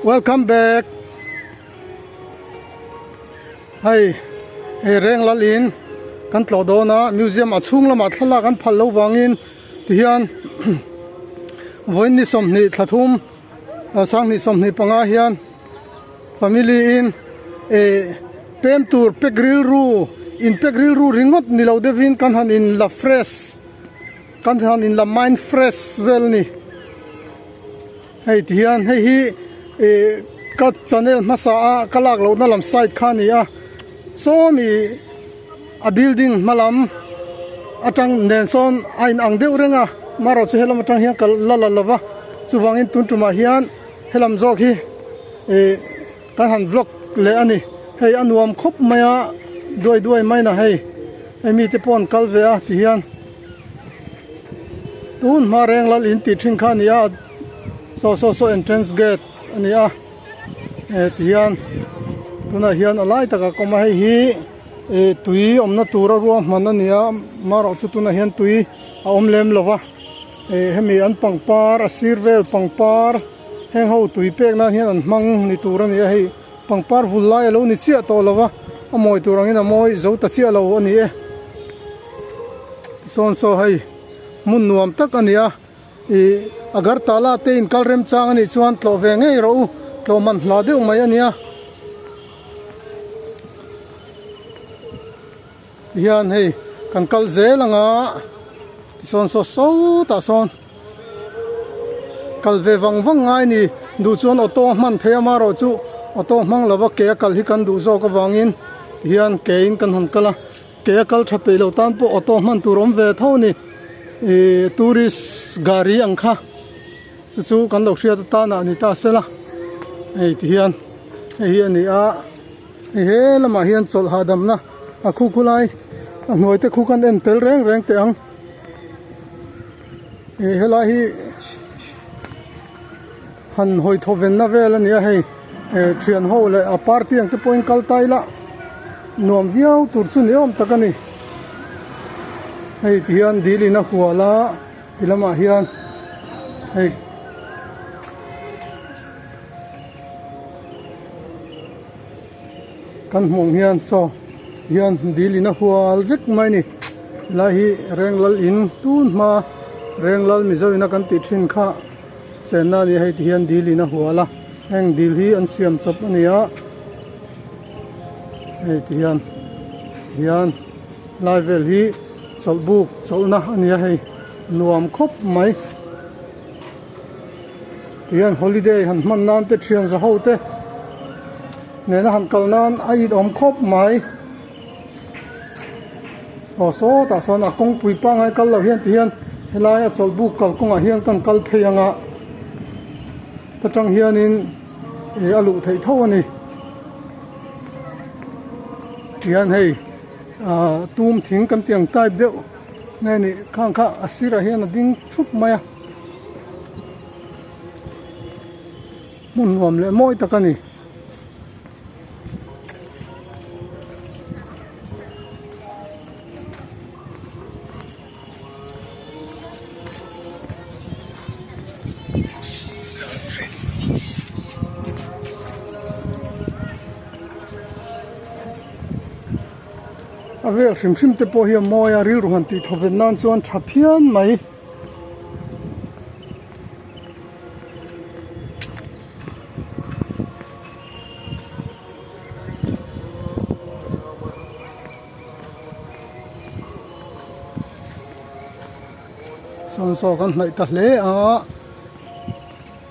Welcome back. Hei he reng lal in kan tlawh dawn a museum a chhung lamah thlalak an phal loh vangin tihian vawiin ni 20 thla thum 20 25 hian family in eh pem tur pek rilru in pek rilru ringawt ni lo deuhin kan han in la fresh kan han in la mind fresh vel a ni. Hei ti hian hei hi ih ka channel hmasa a ka lak lohna lam side kha a ni a saw mi a building hma lam atang nen sawn a in ang deuh reng a marawh chu helam atang hian ka la la lova chuvangin tun tumah hian helam zawk hi ih kan han vlog leh a ni hei a nuam khawp mai a duai duai mai na hei hei mite pawh an kal ve a ti hian. Tun hma reng lal in tih thin kha a ni a saw saw saw entrance gate a ni a eh ti hian tunah hian a lai takah kawm a hei hi ih tui awmna tura ruahman a ni a marawh chu tunah hian tui a awm lem lo va ih hemi an pangpar a sir vel pangpar heng ho tui pek nan hian an hmang ni tur a ni a hei pangpar vul lai a lo ni chiah tawh lo va a mawi tur angin a mawi zo ta chiah lo a ni e. Sawn saw hei hmun nuam tak a ni a ih Agartala te in kal remchang a nih chuan tlawh ve ngei rawh u tlawh man hla deuh mai a nia tihian hei kan kal zel ang a tisawn saw sawtah sawn kal ve vang vang ngai a ni duh chuan auto a hman thei a amaherawhchu auto hmang lova ke a kal hi kan duh zawk avangin tihian ke in kan han kal a. Ke a kal tha peih loh tan pawh auto hman tur awm ve tho a ni. Ihh tourist gari ang kha chu chu kan lo hriat atan ah ni ta sela hei ti hian hei hi a ni a hei he lamah hian chawlh hahdamna a khu khu lai a hnuai te khu khan en tel reng reng teh ang ih helai hi han hawi thaw venna vel a ni a hei eh thian ho leh a party ang te pawhin kal ta ila nuam viau tur chu ni awm tak a ni hei ti hian dil in a hual a ti lamah hian hei kan hmuh ang hian saw hian dil in a hual vek mai a ni helai hi Renglal in tun hma Renglal Mizo ina kan tih thin kha. Chenna a ni a hei ti hian dil in a hual a heng dil hi an siam chawp a ni a hei ti hian hian lai vel hi chawlh buk chawlhna a ni a hei nuam khawp mai ti hian holiday han hman nan te thian za ho te nena han kal nan a inawm khawp mai aw sawtah sawn a kawngpui pangngai kal loh hian ti hian helai a chawlh buk kalkawngah hian kan kal phei ang a ta tang hianin ih a luh theih tho a ni tihian hei ah tum thing kan tih ang type deuh nge ni khang kha a sirah hian a ding thup mai a hmun nuam leh mawi tak a ni. A vel hrim hrim te pawh hi a mawi a rilru han tih thawven nan chuan tha phian mai. Sawn saw kan hnaih ta hle a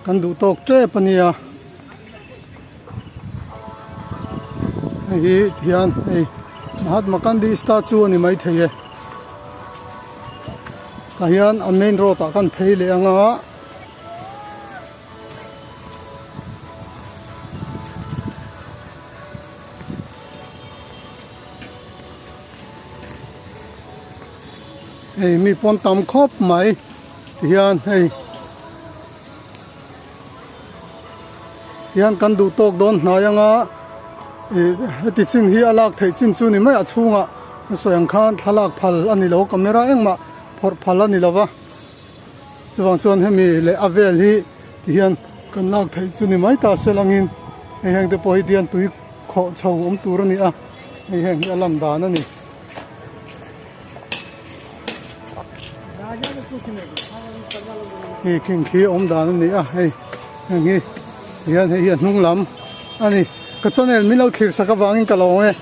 kan duh tawk tep a nia hei hi tihian hei Mahatma Gandhi statue a ni maithei e tah hian a main road ah kan phei leh ang a. Hei mi pawn tam khawp mai tihian hei tihian kan duh tawk dawn hnai anga ih heti chin hi a lak theih chin chu ni mai a chhungah a sawi ang khan thlalak phal a ni lo camera engmah phawrh phal a ni lo va. Chuvang chuan hemi leh a vel hi ti hian Kan lak theih chu ni mai ta se langin hei heng te pawh hi tihian tui khawh chho awm tur a ni a hei heng hi a lan dan a ni. Hei khing khi awm dan a ni a hei heng hi tihian hei hi a hnung lam a ni ka channel min lo thlir sak avangin ka lawm e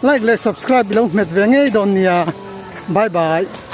like leh subscribe i lo hmet ve ngei dawn nia bye bye.